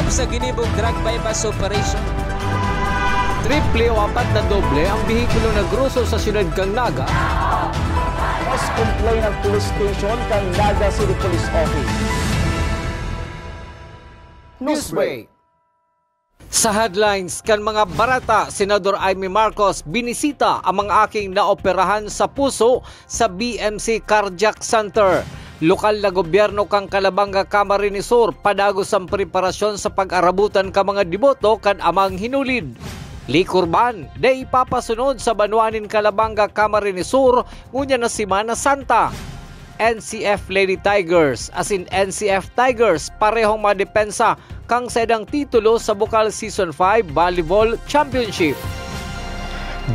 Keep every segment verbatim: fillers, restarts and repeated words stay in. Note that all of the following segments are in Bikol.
Sa ginibong drug buy-bust operation, triple o apat na doble ang behikulo na groso sa siyudad kan Naga. Mas complain ang police station kan Naga City Police Office. Newsbreak. Sa headlines kan mga bareta, Senador Imee Marcos binisita ang mga aking naoperahan sa puso sa B M C Cardiac Center. Lokal na gobyerno kan Calabanga, Camarines Sur, padagos ang preparasyon sa pag-arabutan kan mga deboto kan Amang Hinulid. Likorban, dai ipapasunod sa banwa nin Calabanga, Camarines Sur, ngunyan na Semana Santa. N C F Lady Tigers, asin N C F Tigers, parehong madepensa kan saindang titulo sa Bukal Season five Volleyball Championship.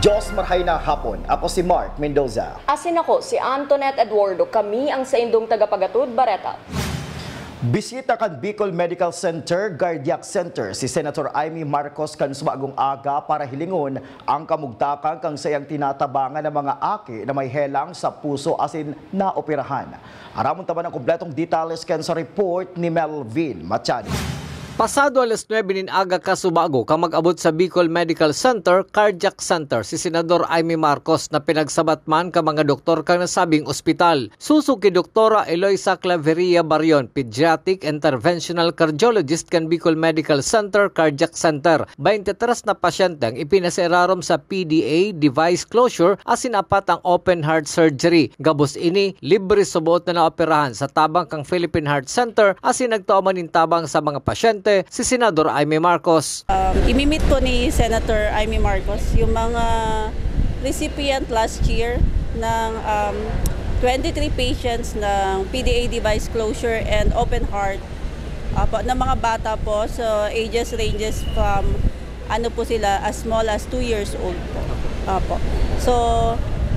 Diyos marhay na hapon. Ako si Mark Mendoza. Asin ako si Antoinette Eduardo. Kami ang saindong tagapagatod bareta. Bisita kan Bicol Medical Center Cardiac Center si Senator Imee Marcos kan subagong aga para hilingon ang kamugtakan kan saiyang tinatabangan na mga aki na may helang sa puso asin naoperahan. Aramon ta man ang kompletong detalye kan sa report ni Melvin Machado. Pasado alas nuebe nin aga kasubago kan mag-abot sa Bicol Medical Center Cardiac Center si Senador Imee Marcos na pinagsabat man kan mga doktor kan nasabing ospital. Suso ki Doktora Eloisa Claveria Barion, Pediatric Interventional Cardiologist kan Bicol Medical Center Cardiac Center, baynte tres na pasyente ang ipinasairarom sa P D A device closure asin apat ang open heart surgery. Gabos ini, libre suboot na naoperahan sa tabang kan Philippine Heart Center asin nagtao man nin tabang sa mga pasyente si Senador Imee Marcos. Um, imimit ko ni Senator Imee Marcos yung mga recipient last year ng, um, twenty-three patients ng P D A device closure and open heart. Apo, ng mga bata po, so ages ranges from ano po sila, as small as two years old po. Apo. So,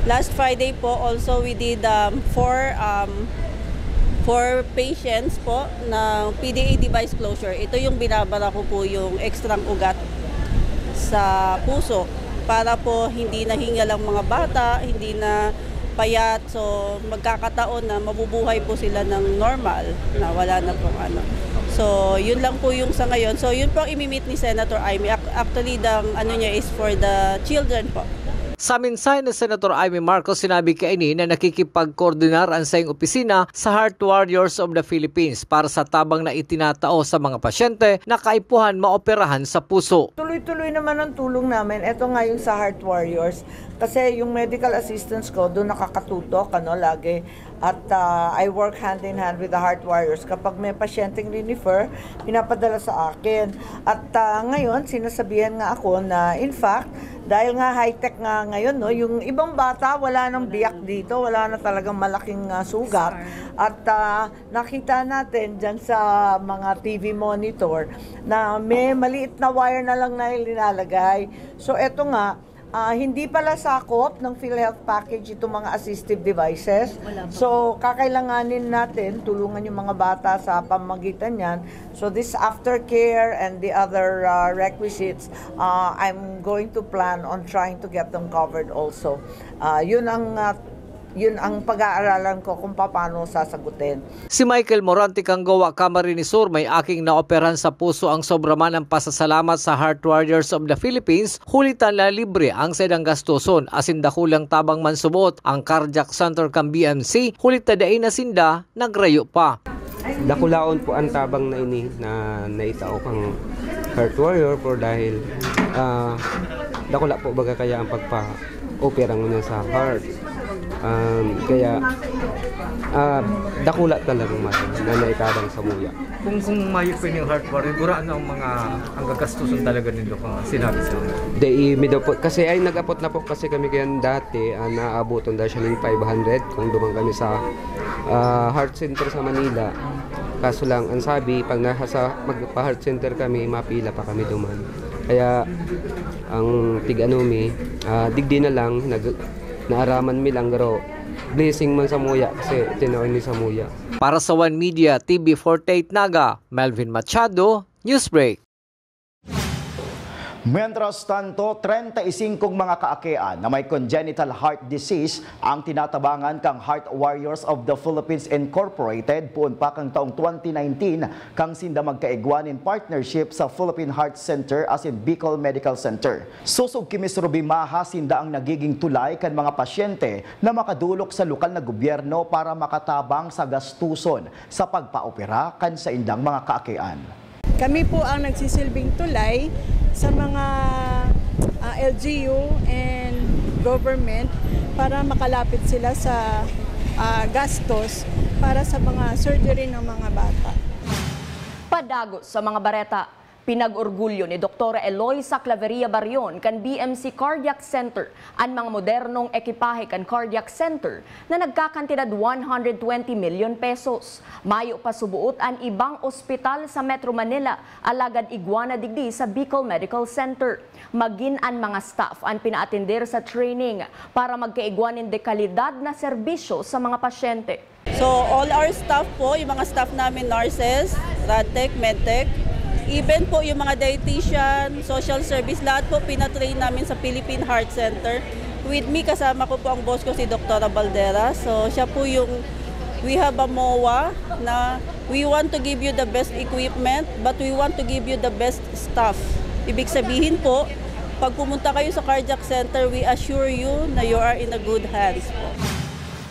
last Friday po, also we did, um, four, um, four patients po ng P D A device closure. Ito yung binabara ko po yung extrang ugat sa puso para po hindi na hingal ang mga bata, hindi na payat. So, magkakataon na mabubuhay po sila ng normal, na wala na pong ano. So, yun lang po yung sa ngayon. So, yun po ang imimit ni Senator Imee. Ac-, actually, the ano niya is for the children po. Sa mensahe ni Senator Imee Marcos, sinabi kaini na nakikipagkoordinar ang saiyang opisina sa Heart Warriors of the Philippines para sa tabang na itinatao sa mga pasyente na kaipuhan maoperahan sa puso. Tuloy-tuloy naman ang tulong namin. Eto nga yung sa Heart Warriors. Kasi yung medical assistance ko, doon nakakatutok, ano, lagi. At, ah, I work hand in hand with the Heart Warriors. Kapag may pasyenteng rinifer, pinapadala sa akin. At, ah, ngayon, sinasabihan nga ako na, in fact, dahil nga high-tech nga ngayon, no, yung ibang bata, wala nang biyak dito, wala na talagang malaking, ah, sugat. At, ah, nakita natin dyan sa mga T V monitor na may maliit na wire na lang na nilalagay. So, eto nga, ah, hindi pala sakop ng PhilHealth package itong mga assistive devices. Wala pa. So, kakailanganin natin tulungan yung mga bata sa pamamagitan niyan. So, this aftercare and the other, ah, requisites, ah, I'm going to plan on trying to get them covered also. Ah, yun ang, ah, yun ang pag-aaralan ko kung paano sasagutin. Si Michael Morante kan Goa, Camarines Sur, may aking naoperahan sa puso. Ang sobra man ang pasasalamat sa Heart Warriors of the Philippines, huli ta na libre ang saindang gastuson, asin dakulang tabang man suboot ang Cardiac Center kan B M C, huli ta dai na sinda nagrayo pa. Dakulaon po ang tabang na ini na naitao kang Heart Warrior po dahil, ah, dakula po baga kaya ang pagpa-opera ngunyan sa heart. Um, kaya, ah, dakula talagang mahal na naitabang sa muya. Kung, kung mayo po yung Heart Warrior, gurano ang mga, ang gagastusan talaga nindo kung sinabi sa mga? Di, mi daw po, kasi ay nag-apot na po kasi kami kayan dati, ah, naabutan daw siya ng five hundred kung duman kami sa, ah, heart center sa Manila. Kaso lang, ang sabi, pag nasa sa, magpa-heart center kami, mapila pa kami duman. Kaya, ang tig-ano mi, ah, digdi na lang, nag-, naaraman mi lang, pero blessing man sa muya, kasi tinaon mi sa muya. Para sa One Media, T V forty-eight Naga, Melvin Machado, Newsbreak. Mientras tanto, treinta y cinco mga kaakian na may congenital heart disease ang tinatabangan kang Heart Warriors of the Philippines Incorporated poon pa kan taong twenty nineteen, kang sinda magkaigwa nin partnership sa Philippine Heart Center asin Bicol Medical Center. Sosog ki Miss Ruby Maha, sinda ang nagiging tulay kan mga pasyente na makadolok sa lokal na gobyerno para makatabang sa gastuson sa pagpaopera kan saindang mga kaakian. Kami po ang nagsisilbing tulay sa mga, ah, L G U and government para makalapit sila sa, ah, gastos para sa mga surgery ng mga bata. Padagos sa mga bareta. Pinag-orgulyo ni Doktora Eloisa Claveria Barion kan B M C Cardiac Center an mga modernong ekipahe kan Cardiac Center na nagkakantidad one hundred twenty million pesos. Mayo pa suboot an ibang ospital sa Metro Manila, alagad igwa na digdi sa Bicol Medical Center. Magin an mga staff an pinaatender sa training para magkaigwa nin dekalidad na serbisyo sa mga pasyente. So, all our staff po, yung mga staff namin, nurses, radtech, medtech, even po yung mga dietitian, social service, lahat po pinatrain namin sa Philippine Heart Center. With me, kasama ko po ang boss ko, si Doktora Baldera. So, siya po yung, we have a MOA na we want to give you the best equipment, but we want to give you the best staff. Ibig sabihin po, pag pumunta kayo sa cardiac center, we assure you na you are in a good hands po.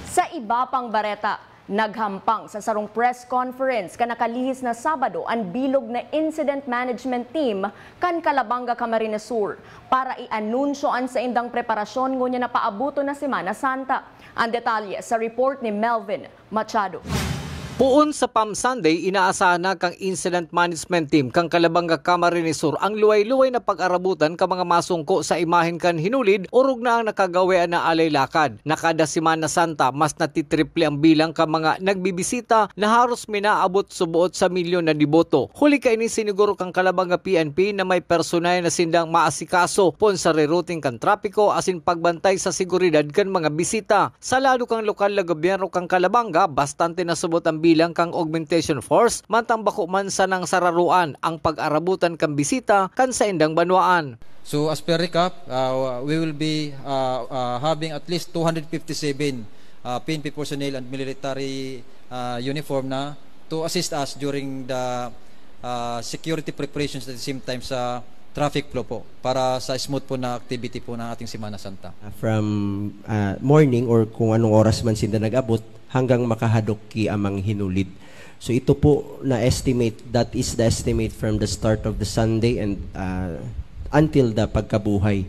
Sa iba pang bareta, naghampang sa sarong press conference kan nakalihis na Sabado an bilog na Incident Management Team kan Calabanga, Camarines Sur para i-anunsyo an saindang preparasyon ngunyan na paaboton na Semana Santa. An detalye sa report ni Melvin Machado. Poon sa Palm Sunday, inaasahan na kan Incident Management Team kan Calabanga, Camarines Sur ang luway-luway na pag-arabutan kan mga masungko sa imahen kan hinulid orog na an nakagawean na alay lakad. Na kada Semana Santa, mas natitriple ang bilang kan mga nagbibisita na haros minaabot suboot sa milyon na deboto. Huli kaini, siniguro kan Calabanga P N P na may personal na sindang maasikaso poon sa rerouting kan trapiko asin pagbantay sa seguridad kan mga bisita. Sa lado kan lokal na gobyerno kan Calabanga, bastante na subot an bilang kan augmentation force, mantang bako man sanang sararoan ang pag-arabutan kan bisita kan saindang banwaan. So as per recap, uh, we will be uh, uh, having at least two hundred fifty-seven uh, P N P personnel and military uh, uniform na to assist us during the uh, security preparations at the same time sa traffic flow po para sa smooth po na activity po ng ating Semana Santa. From uh, morning or kung anong oras man sinda nag-abot hanggang makahadok ki amang hinulid. So ito po na estimate, that is the estimate from the start of the Sunday and uh, until the pagkabuhay.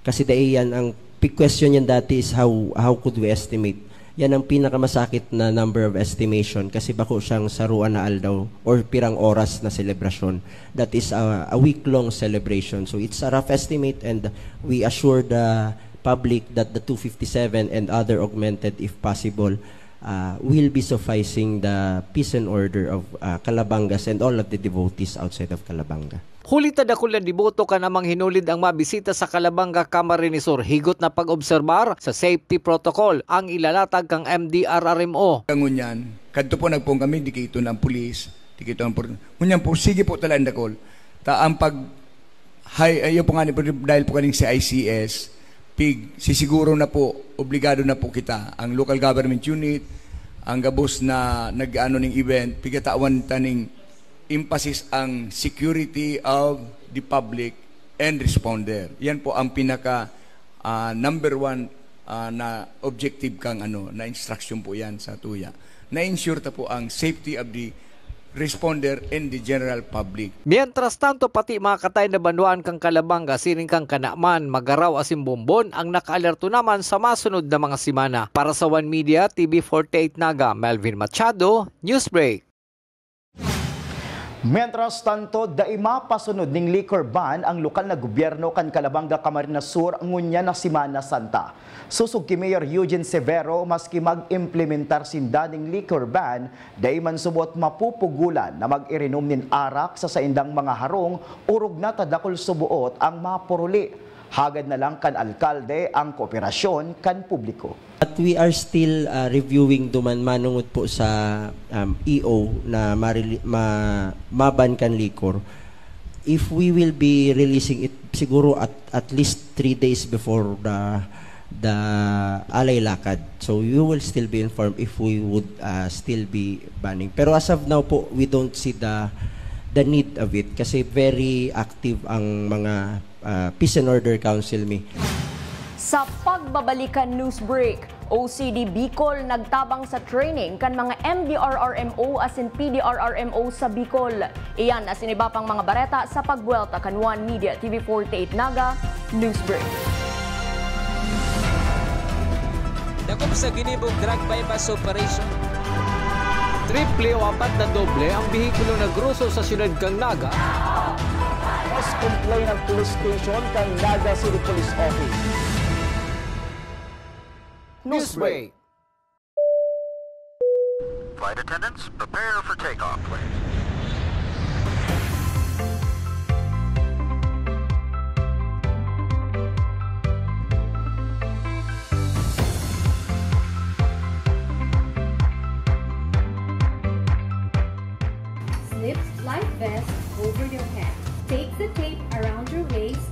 Kasi dai yan ang big question yan dati is how how could we estimate? Yan ang pinakamasakit na number of estimation kasi bako siyang saruan na aldaw or pirang oras na selebrasyon. That is a, a week-long celebration. So it's a rough estimate and we assure the public that the two fifty-seven and other augmented, if possible, uh, will be sufficing the peace and order of uh, Calabangas and all of the devotees outside of Calabanga. Huli ta dakul na deboto kan amang hinulid ang mabisita sa Calabanga, Camarines Sur, higot na pag-obserbar sa safety protocol ang ilalatag kan M D R R M O. Ngunyan, kadto po nagpoon kami, dikiton ang pulis, dikiton ang pur-, ngunyan po, sige po talaga ang dakul. Ta ang pag, hay, ayo po nga ni, dahil po kaning C I C S, pig, sisiguro na po, obligado na po kita. Ang local government unit, ang gabos na nag-ano ning event, pigatawan taning emphasis ang security of the public and responder. Yan po ang pinaka, ah, number one, ah, na objective kang ano, na instruction po yan sa tuya. Na-ensure ta po ang safety of the responder and the general public. Mientras tanto, pati mga katayon na banwaan kan Calabanga siring kan Canaman, Magarao asin Bombon ang nakaalerto naman sa masunod na mga semana. Para sa One Media, T V forty-eight Naga, Melvin Machado, Newsbreak. Mientras tanto, dai mapasunod ning liquor ban ang lokal na gobyerno kan Calabanga, Camarines Sur ngunyan na Semana Santa. Sosog ki Mayor Eugene Severo, maski mag-implementar sinda ning liquor ban, dai man subot mapupugulan na mag-irinom nin arak sa saindang mga harong, orog na ta dakul suboot ang mapuruli. Hagad na lang kan alkalde ang kooperasyon kan publiko. But we are still uh, reviewing duman manungod po sa um, E O na marili- ma- maban kan liquor. If we will be releasing it, siguro at, at least three days before the, the Alay Lakad. So you will still be informed if we would, uh, still be banning. Pero as of now po, we don't see the, the need of it kasi very active ang mga, uh, peace and order council, Mi. Sa pagbabalik kan news break, O C D Bicol nagtabang sa training kan mga M D R R M O asin P D R R M O sa Bicol. Iyan asin iba pang mga bareta sa pagbuwelta kan One Media T V forty-eight Naga News Break. Dakop sa ginibong drug buy-bust operation. Triple o apat na doble ang behikulo na groso sa siyudad kan Naga. Mas complain ang police station kan Naga City Police Office. Newsbreak. Flight attendants, prepare for takeoff, please. Slip life vest over your head. Take the tape around your waist.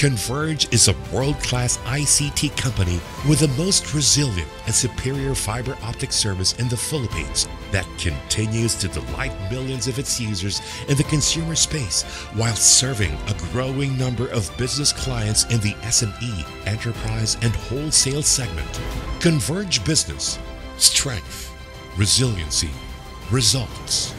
Converge is a world-class I C T company with the most resilient and superior fiber optic service in the Philippines that continues to delight millions of its users in the consumer space while serving a growing number of business clients in the S M E, enterprise, and wholesale segment. Converge Business. Strength. Resiliency. Results.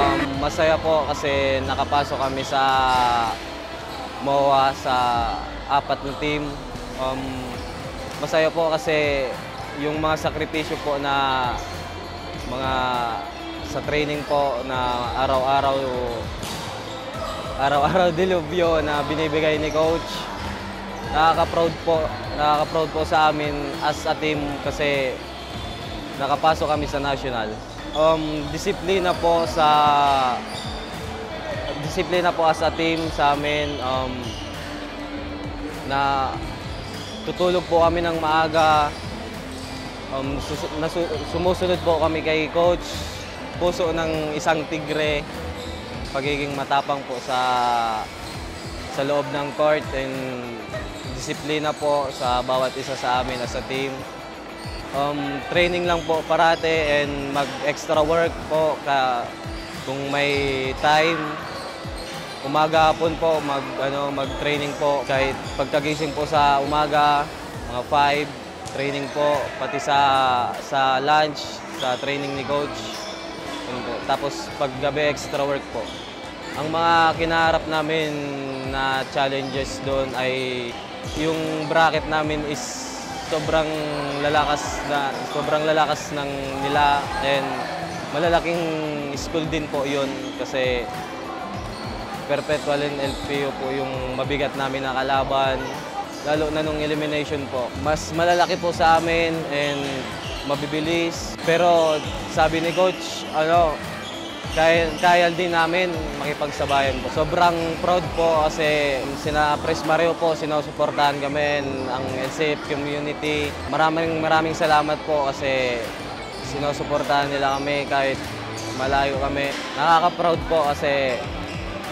Um, masaya po kasi nakapasok kami sa MOA sa apat na team. Um, masaya po kasi yung mga sakripisyo po na mga sa training po na araw-araw, araw-araw dilubyo na binibigay ni coach. Nakaka-proud po, nakaka-proud po sa amin as a team kasi nakapasok kami sa national. Um, disiplina po sa, disiplina po as a team sa amin. Um, Natutulog po kami ng maaga, um, susu-, nasu-, sumusunod po kami kay coach, puso ng isang tigre, pagiging matapang po sa, sa loob ng court and disiplina po sa bawat isa sa amin as a team. Um, training lang po parati and mag-extra work po ka, kung may time. Umaga, hapon po, mag, ano, mag-training po. Kahit pagkagising po sa umaga, mga five, training po. Pati sa, sa lunch, sa training ni coach. Yun po. Tapos paggabi, extra work po. Ang mga kinaharap namin na challenges doon ay yung bracket namin is sobrang lalakas na, sobrang lalakas ng nila, and malalaking school din po yun kasi Perpetual and L P U po yung mabigat namin na kalaban, lalo na nung elimination po. Mas malalaki po sa amin and mabibilis. Pero sabi ni coach, ano, kaya, kaya din namin makipagsabayan po. Sobrang proud po kasi sina Pres Mario po, sinusuportahan kami, ang N C F community. Maraming, maraming salamat po kasi sinusuportahan nila kami kahit malayo kami. Nakaka-proud po kasi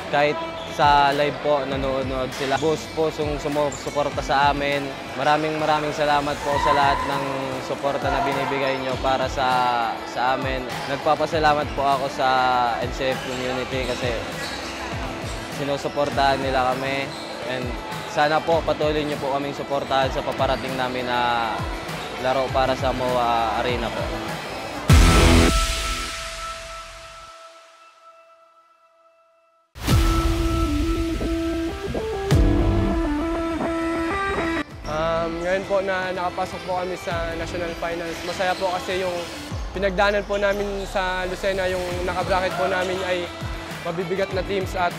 kahit sa live po, nanonood sila. Buhos pusong sumusuporta sa amin. Maraming, maraming salamat po sa lahat ng suporta na binibigay nyo para sa, sa amin. Nagpapasalamat po ako sa N C F community kasi sinusuportahan nila kami. And sana po patuloy nyo po kaming suportahan sa paparating namin na laro para sa MOA Arena po. Um, ngayon po na nakapasok po kami sa national finals, masaya po kasi yung pinagdaanan po namin sa Lucena, yung nakabracket po namin ay mabibigat na teams at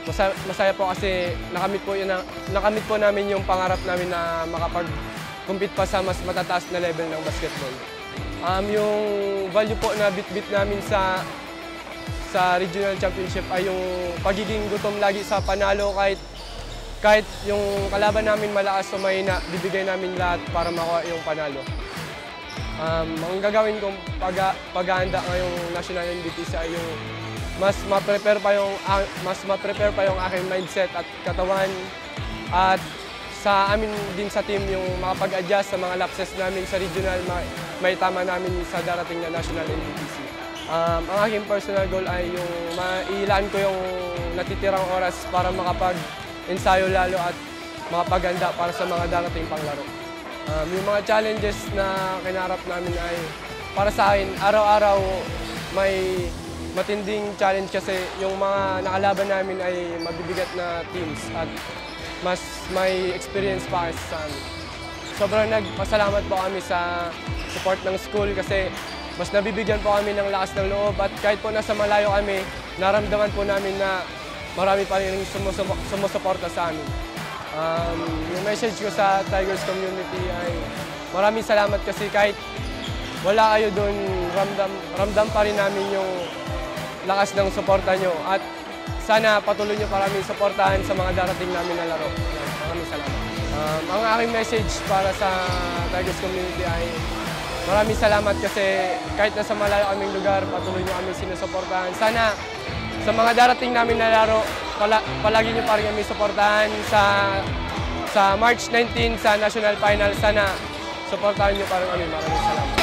masa-, masaya po kasi nakamit po yun na, nakamit po namin yung pangarap namin na makapag-compete pa sa mas matataas na level ng basketball. Um, yung value po na bitbit namin sa sa regional championship ay yung pagiging gutom lagi sa panalo, kahit, kahit yung kalaban namin malakas o mahina, bibigay namin lahat para makuha yung panalo. Um, ang gagawin kong pag-, paghahanda ngayong National N B T C ay yung mas ma-prepare pa yung, ah, mas ma-prepare pa yung aking mindset at katawan, at sa amin din sa team yung makapag-adjust sa mga lapses namin sa regional, ma-, maitama namin sa darating na national N B T C. Um, ang aking personal goal ay yung mailaan ko yung natitirang oras para makapag-ensayo lalo at makapaghanda para sa mga darating pang laro. Um, yung mga challenges na kinaharap namin ay, para sa akin, araw-araw may matinding challenge kasi yung mga nakalaban namin ay mabibigat na teams at mas may experience pa kaysa sa amin. Sobrang nagpasalamat po kami sa support ng school kasi mas nabibigyan po kami ng lakas ng loob, at kahit po nasa malayo kami, naramdaman po namin na marami pa rin sumusumo-, sumusuporta sa amin. Um, yung message ko sa Tigers community ay maraming salamat kasi kahit wala kayo dun, ramdam, ramdam pa rin namin yung lakas ng suporta nyo. At sana patuloy nyo pa kaming suportahan sa mga darating namin na laro. Maraming salamat. Um, ang aking message para sa Tigers community ay maraming salamat kasi kahit nasa malayo kaming lugar, patuloy nyo kami sinusuportahan. Sana sa mga darating namin na laro, pala-, palagi nyo pa rin kami suportahan sa, sa March nineteen sa National Final. Sana suportahan nyo pa rin kami. Maraming salamat.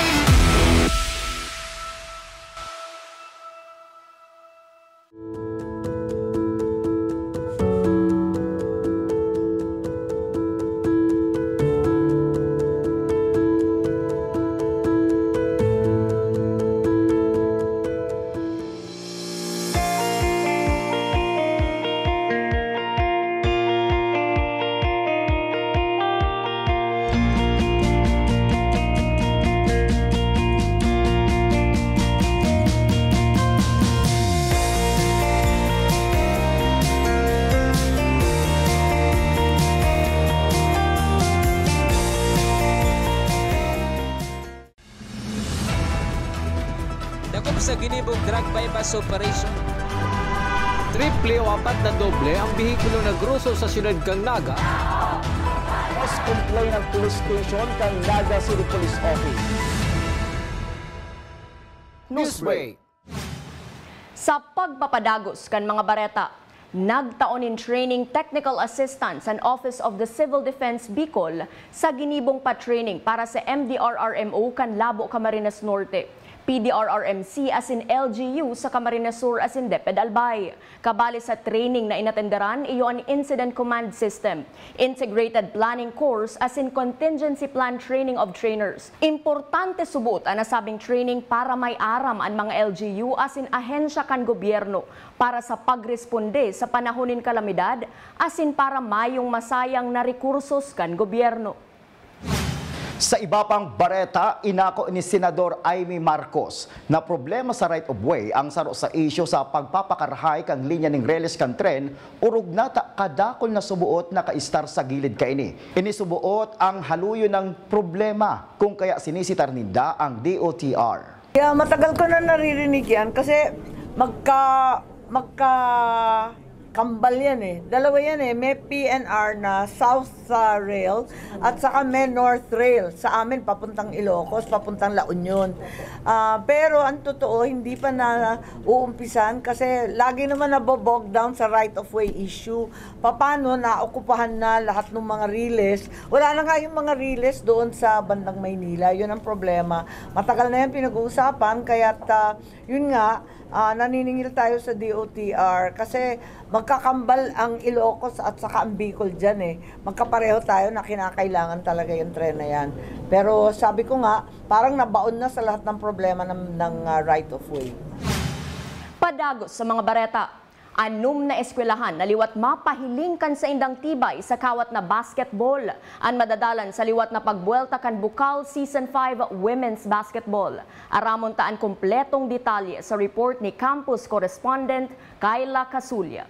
Dakop sa ginibong drug buy-bust operation. Triple o apat na doble ang behikulo na groso sa siyudad kan Naga. Complain ang police station kan Naga City Police Office. News break. Sa pagpapadagos kan mga bareta, nagtao nin training technical assistance an Office of the Civil Defense Bicol sa ginibong pa-training para sa M D R R M O kan Labo, Camarines Norte, P D R R M C asin L G U sa Camarines Sur asin DepEd Albay. Kabali sa training na inatenderan, iyo an Incident Command System, Integrated Planning Course asin Contingency Plan Training of Trainers. Importante subot an nasabing training para may aram an mga L G U asin ahensya kan gobyerno para sa pagresponde sa panahon nin kalamidad asin para mayong masayang na rekursos kan gobyerno. Sa iba pang bareta, inako ni Senador Imee Marcos na problema sa right of way ang saro sa isyu sa pagpapakarahay kan linya nin reles kan tren, orog na ta kadakul na suboot nakaistar sa gilid kaini. Ini suboot ang haluyon ng problema, kung kaya sinisitar ninda ang D O T R. Yeah, matagal ko na naririnig yan kasi magka, magka kambal yan eh. Dalawa yan eh. May P N R na South uh, Rail at saka may North Rail. Sa amin, papuntang Ilocos, papuntang La Union. Ah, pero ang totoo, hindi pa na uumpisan kasi lagi naman nabobog down sa right of way issue. Paano naokupahan na lahat ng mga riles? Wala na nga yung mga riles doon sa bandang Maynila. Yun ang problema. Matagal na yan pinag-uusapan, kaya uh, yun nga, ah, naniningil tayo sa D O T R kasi magkakambal ang Ilocos at saka ang Bicol dyan eh. Magkapareho tayo na kinakailangan talaga yung tren na yan. Pero sabi ko nga, parang nabaon na sa lahat ng problema ng, ng ah, right of way. Padagos sa mga bareta. Anom na eskwelahan na liwat mapahiling kan saindang tibay sa kawat na basketball. An madadalan sa liwat na pagbuwelta kan Bukal Season five Women's Basketball. Aramon ta an kompletong detalye sa report ni campus correspondent Kyla Casulla.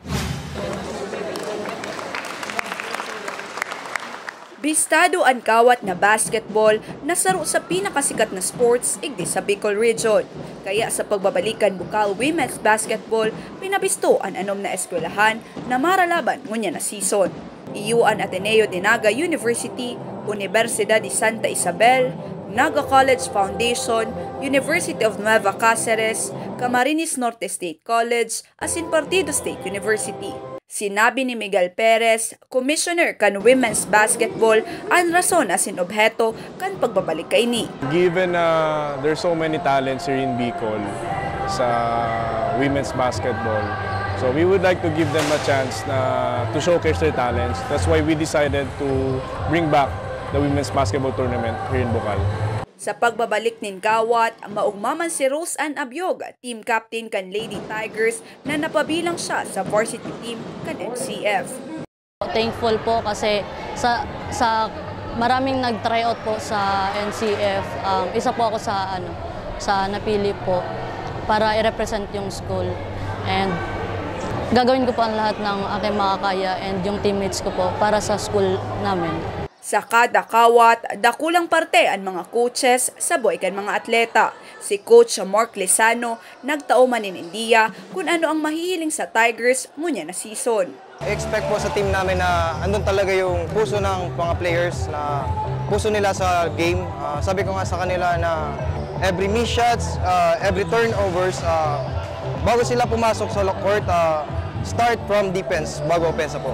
Bistado an kawat na basketball na saro sa pinakasikat na sports igdi sa Bicol Region. Kaya sa pagbabalik kan Bukal Women's Basketball, pinabisto an anom na eskwelahan na maralaban ngunyan na season. Iyo an Ateneo de Naga University, Universidad de Santa Isabel, Naga College Foundation, University of Nueva Caceres, Camarines Norte State College, asin Partido State University. Sinabi ni Miguel Perez, Commissioner kan Women's Basketball, an rason asin obheto kan pagbabalik kaini. Given na there's so many talents here in Bicol sa women's basketball, so we would like to give them a chance na to showcase their talents. That's why we decided to bring back the women's basketball tournament here in Bukal. Sa pagbabalik nin kawat, maogma man si Rose Ann Abiog, team captain kan Lady Tigers, na napabilang siya sa varsity team kan N C F. Thankful po kasi sa sa maraming nag-tryout po sa N C F, um, isa po ako sa ano sa napili po para i-represent yung school, and gagawin ko po ang lahat ng aking makakaya and yung teammates ko po para sa school namin. Sa kada kawat, dakulang parte an mga coaches sa buhay kan mga atleta. Si Coach Mark Lizano nagtao man nin ideya kun ano ang mahihiling sa Tigers ngunyan na season. I-expect po sa team namin na andun talaga yung puso ng mga players, na puso nila sa game. Ah, sabi ko nga sa kanila na every miss shots, ah, every turnovers, ah, bago sila pumasok sa court, ah, start from defense bago opensa po.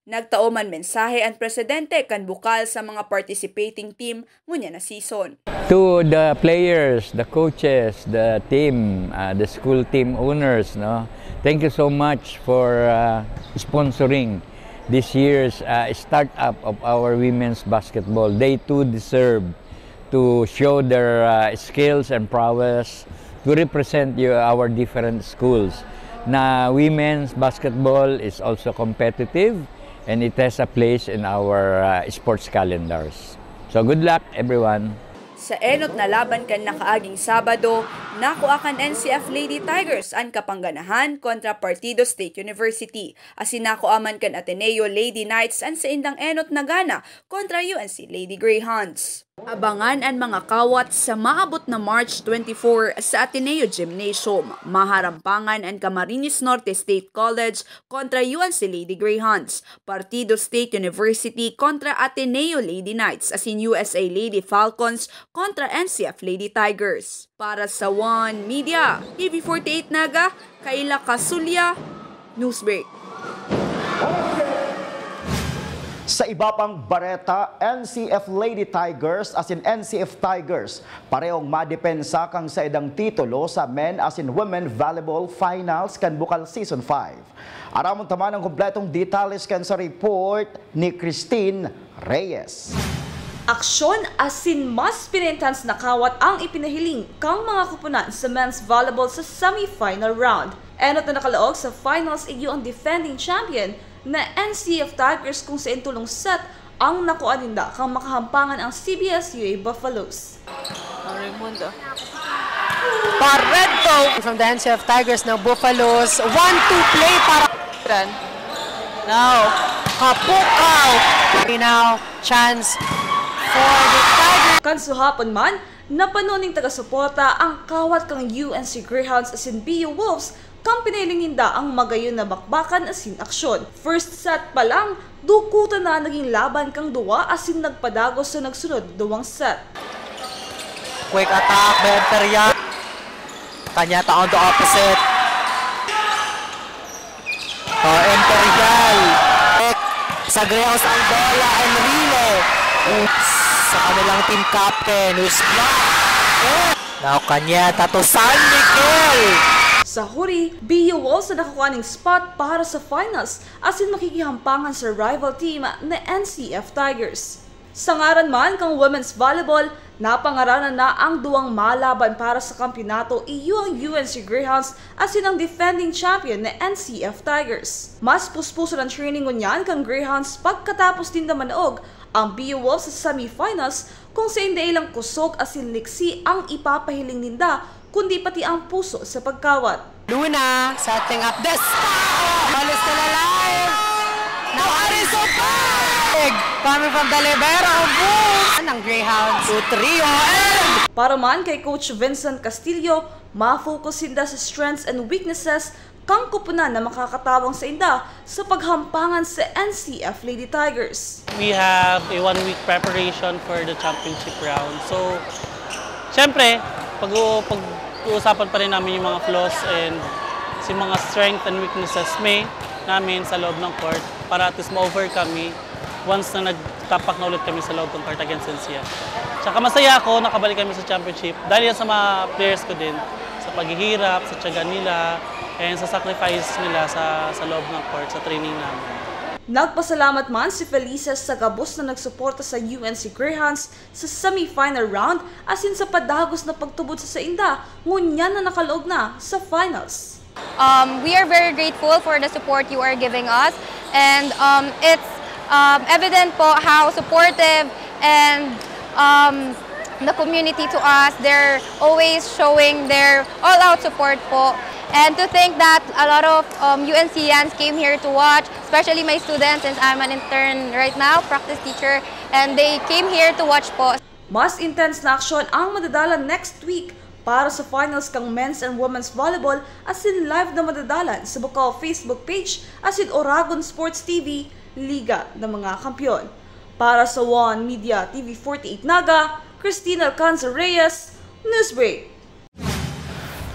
Nagtao man mensahe an presidente kan Bukal sa mga participating team ngunyan na season. To the players, the coaches, the team, uh, the school team owners, no? Thank you so much for uh, sponsoring this year's uh, startup of our women's basketball. They too deserve to show their uh, skills and prowess to represent you, our different schools. Na women's basketball is also competitive and it has a place in our uh, sports calendars. So good luck, everyone! Sa enot na laban kan nakaaging Sabado, nakua kan N C F Lady Tigers an kapangganahan kontra Partido State University, asin nakua man kan Ateneo Lady Knights an saindang enot na gana kontra U N C Lady Greyhounds. Abangan an mga kawat sa maabot na March twenty-four sa Ateneo Gymnasium. Maharampangan an Camarines Norte State College kontra U N C Lady Greyhounds, Partido State University kontra Ateneo Lady Knights, asin U S A Lady Falcons kontra N C F Lady Tigers. Para sa One Media, T V forty-eight Naga, Kayla Casulya, Newsbreak. Sa iba pang bareta, N C F Lady Tigers asin N C F Tigers parehong madepensa kan saindang titulo sa men asin women volleyball finals kan Bukal Season five. Aramon ta man an kompletong detalles kan sa report ni Christine Reyes. Aksyon asin mas pina-intense na kawat ang ipinahiling kan mga koponan sa men's volleyball sa semi-final round. Enot na nakalaog sa finals, iyo ang defending champion na N C F Tigers, kung saen tolong set ang nakua ninda kan makahampangan ang C B S U A Buffaloes. Ang Raimundo. Barreto! From the N C F Tigers ng Buffaloes. One two play para... Now, Kapukaw! Now, chance for the Tigers. Kan suhapon man, napano ning taga-suporta ang kawat kan U N C Greyhounds asin B U Wolves kan pinahiling ninda ang magayon na bakbakan asin aksyon. First set pa lang, dukutan na nagin laban kan duwa asin nagpadagos sa nagsunod duwang set. Quick attack, may Imperial. Kanya ta on the opposite. Oh, Imperial. Sa Greyhounds ang bola, Enrile. Sa kanilang team captain, who's blocked. Now, kanya ta to San Miguel. Sa huli, B U Wolves na nakakua ning spot para sa finals asin makikihampangan sa rival team na N C F Tigers. Sa ngaran man kan women's volleyball, napangaranan na ang duwang malaban para sa kampiyonato, iyo ang U N C Greyhounds asin ang defending champion na N C F Tigers. Mas puspuson an training ngunyan kan Greyhounds pagkatapos ninda manaog ang B U Wolves sa semifinals, kung saen dai lang kusog asin liksi ang ipapahiling ninda, kundi pati ang puso sa pagkawat. Luna, setting up this. Balos na lalay. Now, Arizobag! Coming from the libero, boom! Ng Greyhounds. Two three, oh, and... Para man kay Coach Vincent Castillo, ma-focus sinda sa strengths and weaknesses kan koponan na makakatabang sainda sa paghampangan sa N C F Lady Tigers. We have a one week preparation for the championship round. So, syempre, pag-, pag-uusapan pa rin namin yung mga flaws and yung mga strength and weaknesses may namin sa loob ng court para at least ma-overcome once na nagtapak na ulit kami sa loob ng court against N C F. Tsaka masaya ako, nakabalik kami sa championship dahil yan sa mga players ko din, sa paghihirap, sa tiyaga nila, and sa sacrifice nila sa, sa loob ng court, sa training namin. Nagpasalamat man si Felices sa gabos na nagsuporta sa U N C Greyhounds sa semi-final round asin sa padagos na pagtubod sa sainda ngunyan na nakalaog na sa finals. Um, we are very grateful for the support you are giving us, and um, it's um, evident po how supportive and um, the community to us. They're always showing their all-out support po. And to think that a lot of um, U N Cians came here to watch, especially my students, since I'm an intern right now, practice teacher, and they came here to watch po. Mas intense na aksyon ang madadalan next week para sa finals kan men's and women's volleyball asin live na madadalan sa Bukal Facebook page asin Oragon Sports T V, Liga ng mga Kampeon. Para sa One Media T V forty-eight Naga, Christine Alcanza Reyes, Newsbreak.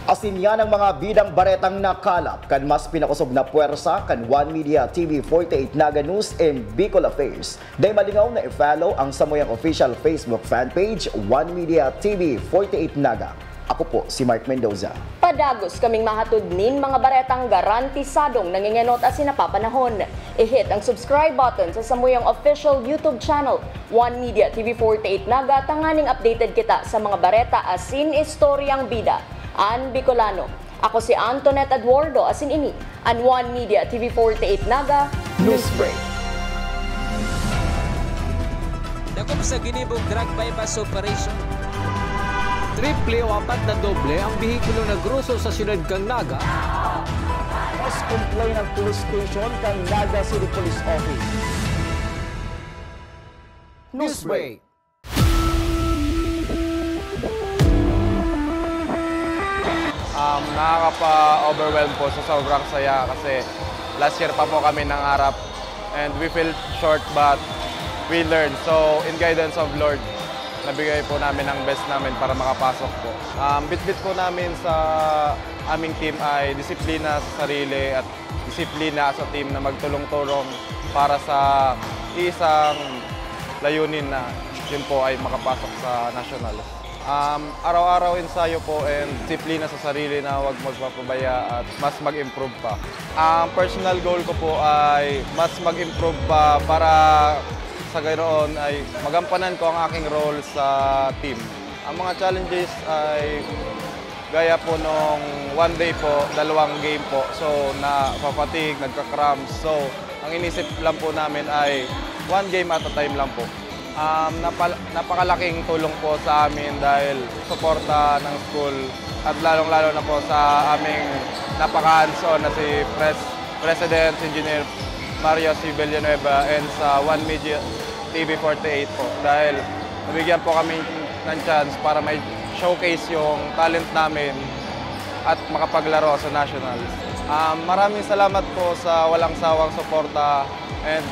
Asin yan ang mga bidang baretang nakalap kan mas pinakosog na pwersa kan One Media T V forty-eight Naga News and Bicol Affairs. Dai malingaw na i-follow ang samuyang official Facebook fan page, One Media T V forty-eight Naga. Ako po si Mark Mendoza. Padagos kaming mahatod nin mga baretang garantisadong nangengenot asin napapanahon. I-hit ang subscribe button sa samuyang official YouTube channel, One Media T V forty-eight Naga, tanganing updated kita sa mga bareta asin istoryang bida. An Bicolano. Ako si Antoinette Eduardo, asin ini an One Media T V forty-eight Naga Newsbreak. Dakop sa ginibong drug buy-bust operation. Triple o apat na doble ang behikulo nagruso sa siyudad kan Naga. Mas complain ang police station kan Naga City Police Office. Newsbreak. Um, nakakapa-overwhelm po sa sobrang saya kasi last year pa po kami nangarap and we fell short but we learned. So, in guidance of Lord, nabigay po namin ang best namin para makapasok po. Um, bitbit po namin sa aming team ay disiplina sa sarili at disiplina as a team na magtulong-tulong para sa isang layunin na yun po ay makapasok sa national. Um, araw-araw ensayo po and disiplina sa sarili na huwag magpapabaya at mas mag-improve pa. Ang personal goal ko po ay mas mag-improve pa para sa ganoon ay magampanan ko ang aking role sa team. Ang mga challenges ay gaya po nung one day po, dalawang game po. So, nafa-fatigue, nagka-cramps. So, ang inisip lang po namin ay one game at a time lang po. Um, napal- napakalaking tulong po sa amin dahil suporta ng school at lalong-lalo na po sa aming napaka-hands-on na si Pres- President Engineer Mario C. Villanueva and sa One Media T V forty-eight po dahil nabigyan po kami ng chance para may showcase yung talent namin at makapaglaro sa nationals. Um, maraming salamat po sa walang sawang suporta and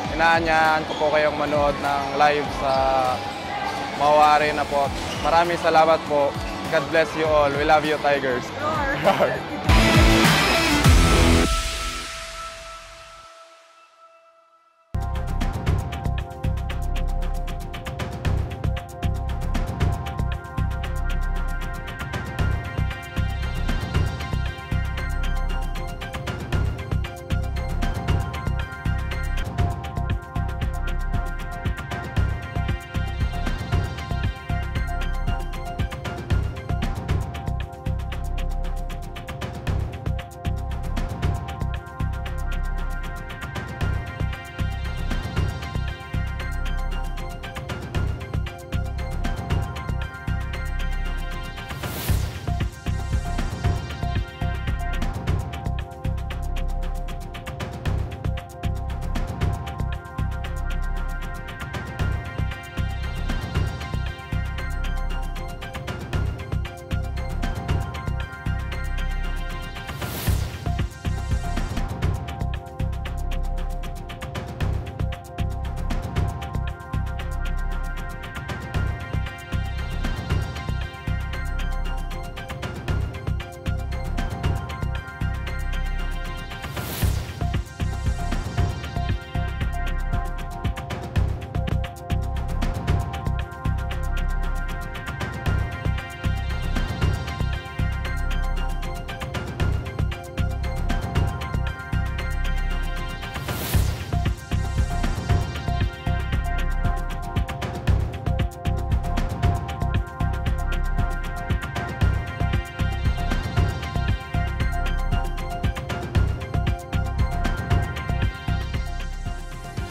inaanyayahan ko po kayong manood ng live sa Mawa Arena po. Maraming salamat po. God bless you all. We love you, Tigers. Roar!